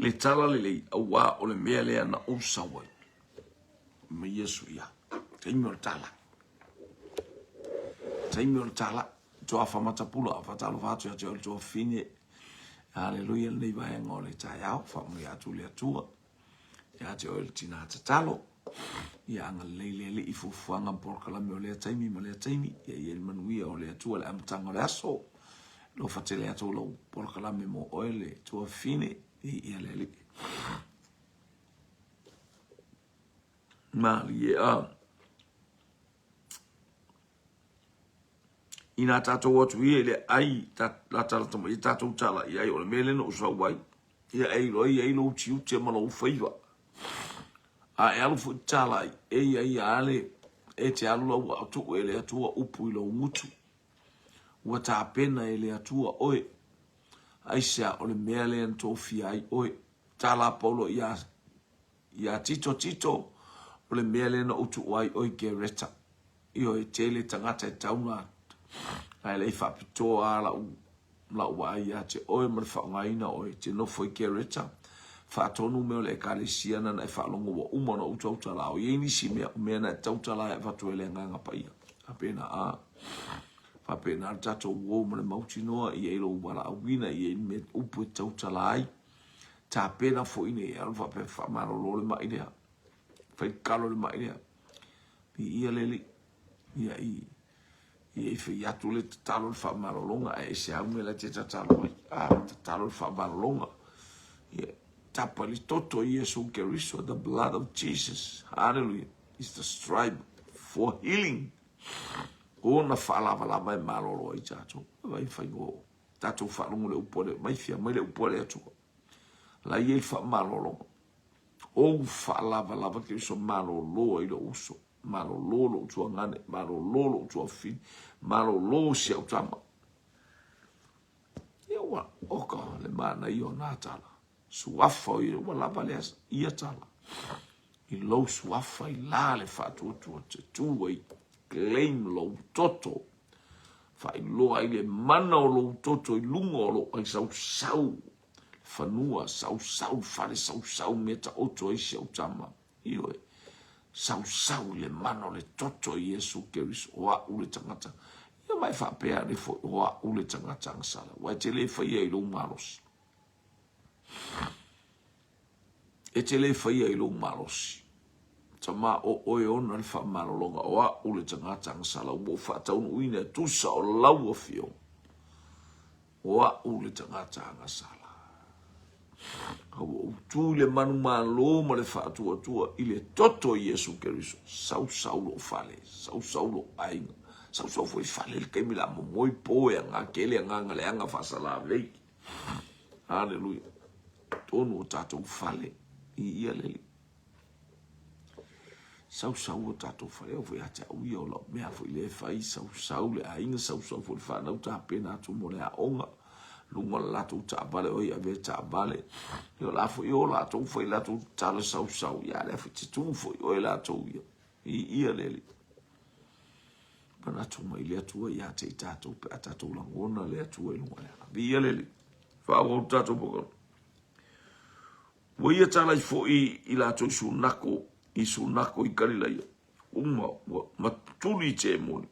le tala lelei auā o le mea lea na ou sau ai. Mai Iesu ia. Taimi o le tala. Taimi o le tala. Toafa matapula, faatalofa atu ia te oe le tuafafine. Haleluia lenei vaega o le taeao, faamanuia atu le Atua ia te oe le tina tatalo. Ia agalelei le Alii i fuafuaga ma polokalame o lea taimi ma lea taimi. Ia i ai le manuia o le Atua le amataga o le aso. Alofa tele atu lou polokalame mo oe le tuafafine. Viia le Alii. Malie a. Inā tātou atu ia i le ai latalata mai e tātou tala i ai o le mea lea na ou sau ai, ia e iloa i ai lou tiute ma lou faiva. A e alu foi tala ai, e ia ia ale, e te alu lau ua tuu e le Atua upu i lou gutu. Ua tapena e le Atua oe. Aisea o le mea lea na tofia ai oe. Tala Paulo ia Ia Tito, Tito, o le mea lea na ou tuu ai oe Kereta. Ioe, tele tagata e tauna ae le i faapitoa lava lau, lau vaai ia te oe ma le faaaogaina oe e te nofo i Kereta. Faatonu mea o le Ekalesia nana e faalogo ua uma ona ou tautala o i ai nisi mea, o mea na e tautala ai avatu e le Agaga Paia. Faapena a. Faapena le tatou uo ma le mautinoa i ai lou valaauina, i ai le mea upu e tautala ai. Tapena foi nei alu faapea faamalolo le mai lea. Fai kalo le mai lea. Viia le Alii. Ia i ia i fai atu le tatalo le faamalologa ae ese au mea la te tatalo ai. Ah, tatalo le faamalologa. Ia tapa le toto i Iesu Keriso, the blood of Jesus. Hallelujah. Is the stripe for healing. Ona faalavalava e malolo ai tatou. Vai fai o Tatou faalogo le upu a le mai fia mai le upu a le Atua. La i ai le faamalologa. Ou faalavalava Keriso malolo ai lou uso. Malolo lou tuagane, malolo lou tuafafine, malolo si au tama. Ia ua oka le manaia o nā tala. Suafa o ia, ua lava lea ia tala. I lou suafa i la le faatuatua te tū ai, claim lou toto. Faailoa ai le mana o lou toto i luga o lou ai sausau fanua, sausau fale, sausau mea taoto ai si au tama. Ioe, sausau i le mana o le toto o Iesu Keriso, o a'u le tagata. Ia ma e faapea ane foi, o a'u le tagata agasala, ua e te le faia i lou malosi. E te le faia i lou malosi. Tama, o oe ona le faamalologa, o a'u le tagata agasala, ua ou faataunuuina e tusa o lau afioga. O a'u le tagata agasala. A ua ou tu i le manumalo ma le faatuatua i le toto o Iesu Keriso, sausau lou fale, sausau lou aiga, sausau foi fale i le taimi la momoe po e aga kele agaga leaga faasalavei. Haleluia. Tonu o tatou fale i ia le alii. Sausau o tatou fale, au foi ia te au ia o lau mea foi lea e fai, sausau le aiga, sausau foi le fanau tapena atu mo le aoga, luga o le latou taavale, oi avea taavale, ia o la foi o latou fai latou tala sausau, ia lea foi te tu foi oe latou ia, i ia le alii. Manatu mai le Atua ia te i tatou pe a tatou lagona le Atua i luga o le ala. Viia le Alii. Faaauau tatou polokalame. Ua ia talai foi i latou sunako i sunako i Kalilaia, uma ua matuli i temoni.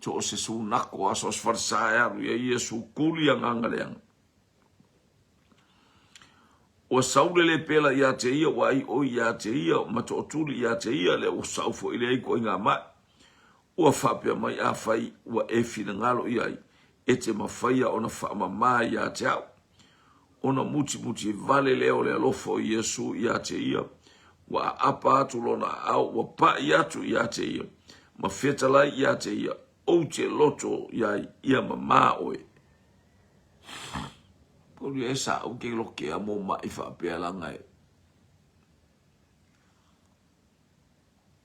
So o se sunako a so o se falesa e alu ia Iesu kuli agaga leaga. Ua sau le lepela ia te ia, ua ai oi ia te ia, ma tootuli ia te ia, le ua sau foi lea i ituaiga ma'i. Ua faapea mai, Afai ua e finagalo i ai, e te mafaia ona faamama ia te au. Ona mutimuti vale lea o le alofa o Iesu ia te ia, ua aapa atu lona aao, ua paʻi atu ia te ia, ma fetalai ia te ia, Ou te loto i ai, ia mamā oe. Koli e sa au ke loke a mo maʻi faapea laga e.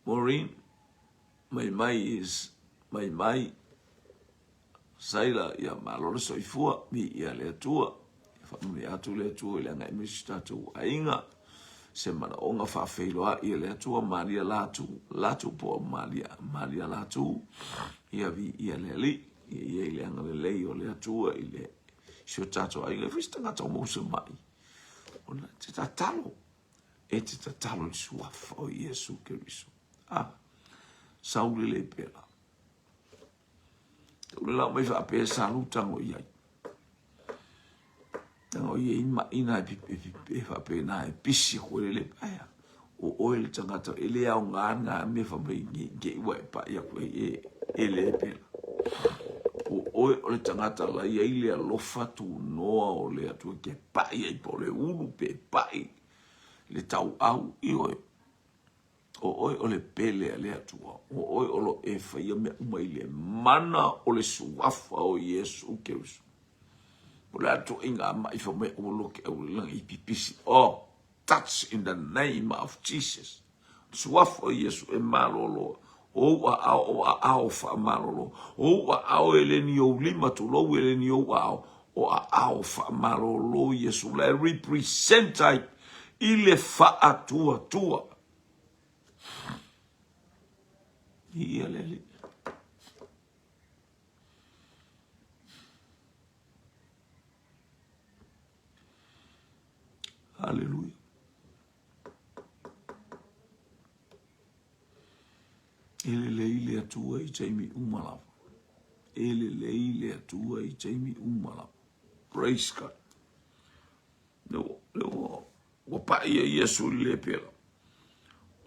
Maureen, mai mai is mai mai. Saila, ia malo le soifua, viia le Atua. Ia faamanuia atu le Atua i le agai mai si tatou aiga. Se manaoga faafeiloai e le Atua, malia latu, latu po o malia, malia latu. Ia viia le Alii, ia i ai le agalelei o le Atua i le si o tatou aiga. E foi se tagata o maua se mai, ona te tatalo, e te tatalo i le suafa o Iesu Keriso. Ah, saule le pela. Tau le lau mai faapea sa lu tango i ai. Tango i ai maʻi na e, e, e faapena e pisi aku e lele paea. O oe le tagata e le aoga na mea fa mai nge nge ua e paʻi aku ai e, e le pela. O oe o le tagata la i ai le alofa tunoa o le Atua ke paʻi ai po o le ulu pe paʻi le tauau i oe. O oe o le pele a le Atua, o oe o lo e faia mea uma i le mana o le suafa o Iesu Keriso. O le atu inga maʻi fa mai ua loke au le lagi i pipisi. Oh, touch in the name of Jesus. Suafa o Iesu e malolo. O ou aao o aao faamalolo. O ou aao e le ni ou lima tulou e le ni ou aao. O aao faamalolo Iesu la e represent ai i le faatuatua. Ia le Alii. Haleluia. E lelei le Atua i taimi uma lava. E lelei le Atua i taimi uma lava. Praise God. Leo, leo, ua paʻi ai Iesu i le lepela.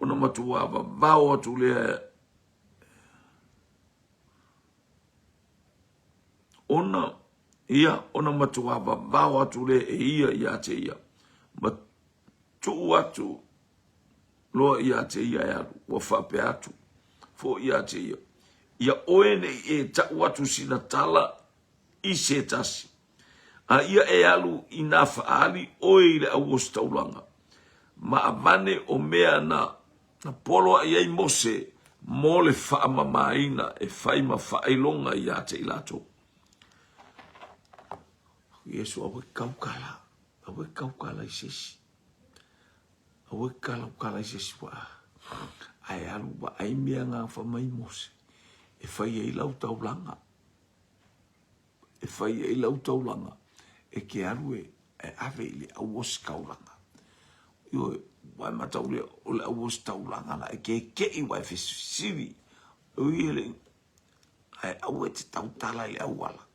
Ona matua vavao atu lea ona ia ona matua vavao atu lea e ia ia te ia ma tuu atu loa ia te ia e alu ua faapea atu foi ia te ia ia oe nei e tau atu sina tala i se tasi a ia e alu i nā faaali oe i le auositaulaga ma avane o mea na na poloaʻi ai Mose. mo le faamamaina e fai ma faailoga ia te i latou. Iesu, aua e taukala, aua e taukala i se isi. Aua e kalaukala i se isi waa, ae alu vaai mea na fai mai Mose e fai ai lau taulaga, e fai ai lau taulaga e te alu e ave i le auositaulaga. Ioe, ua e mataulia o le auositaulaga la e keke'i ua e fesili, ui e le i, ae aua e te tautala i le auala.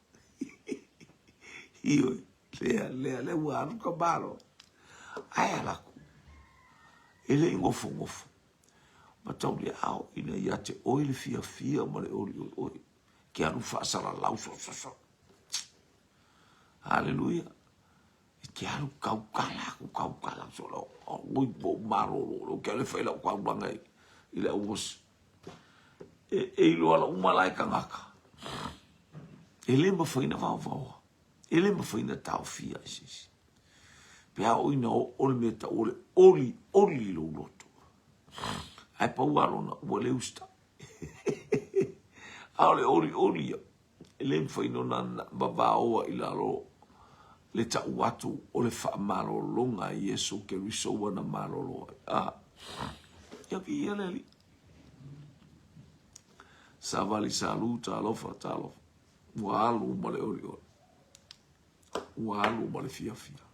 Ioe, lea, lea, lea ua alu ka malo. Ae ala atu, e le i nofonofo. Mataulia ao ina ia te oe le fiafia ma le olioli oe. Ke alu faasalalau so so so. Haleluia. E te alu tautala atu tautala so la oi po malolo lo ke alu fai lau taulaga i le auosi. E, e iloa la uma la e tagata. E le mafai na vaovaoa. E le mafai na taofia e se isi. Pe a oo ina oo le mea tau o le olioli i lou loto. Ae pau lava lona ua le usitai. A o le olioli ia, e le mafai ona vavaoa i lalo le tau atu o le faamalologa a Iesu Keriso ua na malolo ai. A, ia viia le Alii. Savali salu, talofa, talofa. Ua alu ma le olioli. Ua alu ma le fiafia.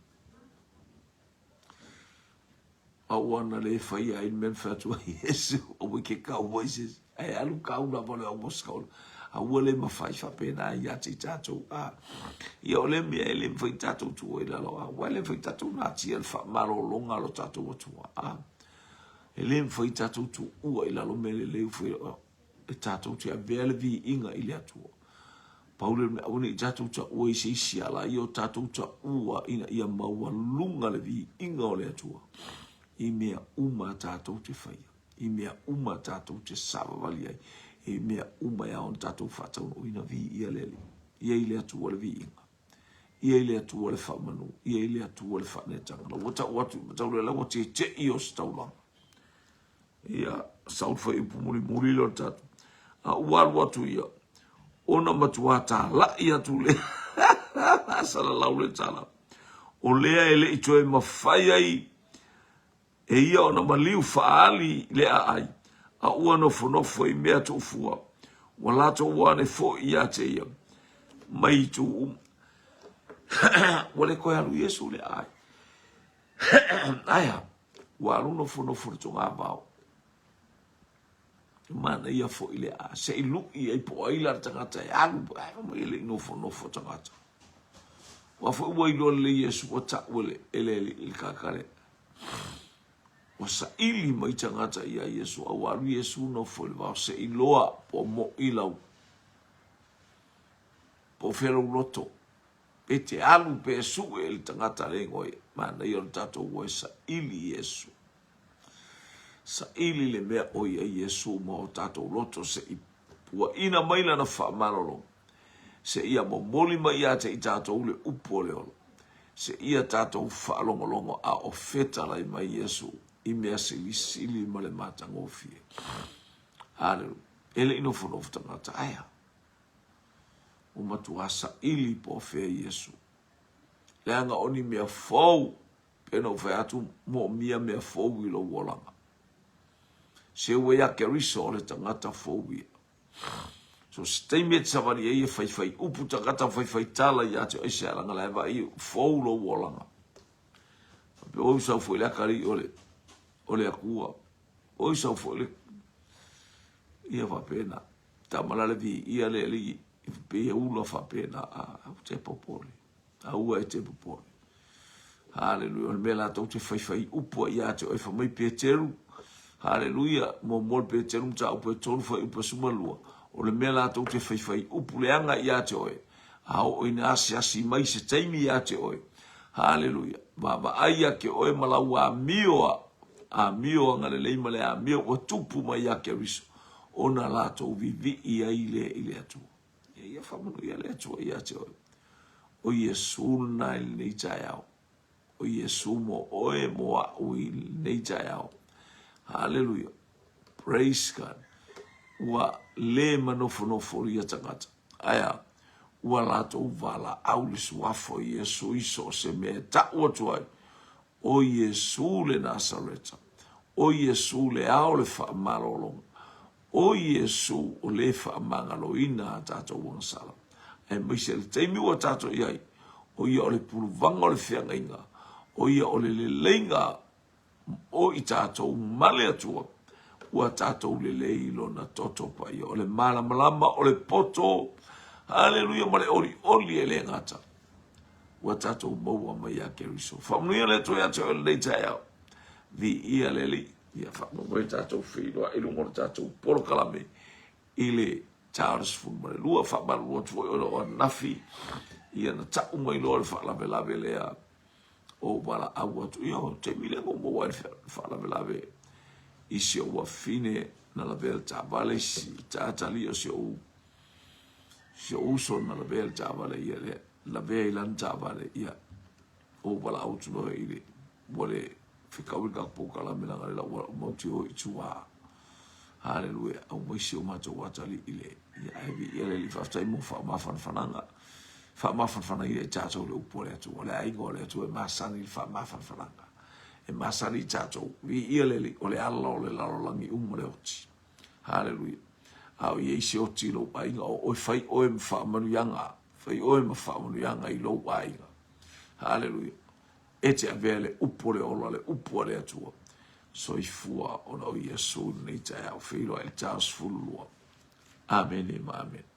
A ua na le faia ai le mea na fai atu ai Iesu, aua e ke kaua i se isi, ae alu kau lava o le auosikaula. A ua le mafai faapena ia te i tatou. A, ia o lea mea e le mafai tatou tuua i lalo, a ua le mafai tatou natia le faamalologa a lo tatou Atua. A, e le mafai tatou tuua i lalo mea lelei ua fai, e tatou te avea le viiga i le Atua. Pau lea o le mea, aua ne i tatou taua i se isi ala, ia o tatou taua ina ia maualuga le viiga o le Atua i mea uma tatou te faia, i mea uma tatou te savavali ai, i mea uma e ao ona tatou faataunuuina. Viia le Alii. Ia i le Atua le viiga. Ia i le Atua le faamanu. Ia i le Atua le faaneetaga. Ua tau atu i matau lea, ua tete'i o se taulaga. Ia, sau le fuaiupu mulimuli lea o le tatou. A ua alu atu ia, ona matuā tala'i atu lea, salalau le tala. O lea e le i toe mafai ai e ia ona maliu faaali le aai, a ua nofonofo i mea tuufua, ua latou ane foi ia te ia, mai itu uma. Ua le toe alu Iesu i le aai. Ae a? Ua alu nofonofo le togavao. E manaia foi le a se i lui ai po o ai la le tagata e alu, ae fai mai e le i nofonofo tagata. Aua foi ua iloa lelei Iesu ua tau e le, e le alii le tagata lea. Ua saili mai tagata ia Iesu, a ua alu Iesu nofo i le vao se i iloa po o mo'i lau, po o fea lou loto. Pe te alu pe sue le tagata le igoa ia. Manaia o le tatou ua e saili Iesu. Saili le mea o i ai Iesu ma o tatou loto se i puaina mai lana faamalologa. Se ia momoli mai ia te i tatou le upu o le ola. Se ia tatou faalogologo a o fetalai mai Iesu i mea silisili ma le matagofie. Haleluia. E le i nofonofo tagata, ae a? Ua matuā saili po o fea Iesu. Leaga o ni mea fou, pei ona ou fai atu, moomia mea fou i lou olaga. Se ua ia Keriso o le tagata fou ia. So se taimi e te savali ai e faifai upu tagata faifai tala ia te oe se alaga la e vaai fou lou olaga. Faapea oi sau foi le akalii o le o le Atua. Oi sau foi le ia faapena. Tama la le viia le alii e pei e ula faapena, a aua te popole, aua e te popole. Haleluia, o le mea latou te faifai upu ai ia te oe, fai mai Peteru, haleluia, muamua le Peteru mataupu e 3 fuaiupu 12, o le mea latou te faifai upu leaga ia te oe, a oo ina asiasi mai se taimi ia te oe, haleluia, vaavaai ia te oe ma lau amio a, amio agalelei ma le amio ua tupu mai ia Keriso, ona latou vivii ai lea i le Atua. Ia, ia faamanuia le Atua ia te oe. O Iesu lena i lenei taeao. O Iesu mo oe mo a'u i lenei taeao. Haleluia. Praise God. Ua le manofonofo ia tagata. Ae a? Ua latou valaau le suafa o Iesu i so o se mea e ta'u atu ai, O Iesu le Nasareta, o Iesu le ao o le faamalologa, o Iesu o le faamagaloina a tatou agasala. Aemaise le taimi ua tatou i ai, o ia o le puluvaga o le feagaiga, o ia o le leleiga o i tatou ma le Atua, ua tatou lelei i lona toto paia, o le malamalama, o le poto, haleluia, ma le olioli e le gata, ua tatou maua mai ia Keriso. Faamanuia le Atua ia te oe lenei taeao. Viia le Alii. Ia faamoemoe tatou feiloai i luga o le tatou polokalame i le ta o le 12. Faamalulu atu foi ona o ananafi, ia na tau mai loa le faalavelave lea o valaau atu. Ia, o le taimi lea na ou maua ai le faalavelave i si ou afafine na lavea le taavale, si tatalii o si ou si ou uso na lavea le taavale ia le lavea i lana taavale ia ou valaau atu loa i le ua le fekau i le tatou polokalame leaga le la ua mautioa i tua. Haleluia, aumai si o matou atalii i le ia ae viia le Alii. Faafetai mo faamafanafanaga. Faamafanafanaina i tatou le upu a le Atua. O le aiga o le Atua e masani i le faamafanafanaga. E masani i tatou. Viia le Alii, o le ala o le lalolagi uma le oti. Haleluia. A o i ai se oti i lou aiga, o oe fai oe ma faamanuiaga. Fai oe ma faamanuiaga i lou aiga. Haleluia. E te avea le upu o le ola, le upu a le Atua. Soifua ona o Iesu i lenei taeao. Feiloai i le ta 12. Amene ma amene.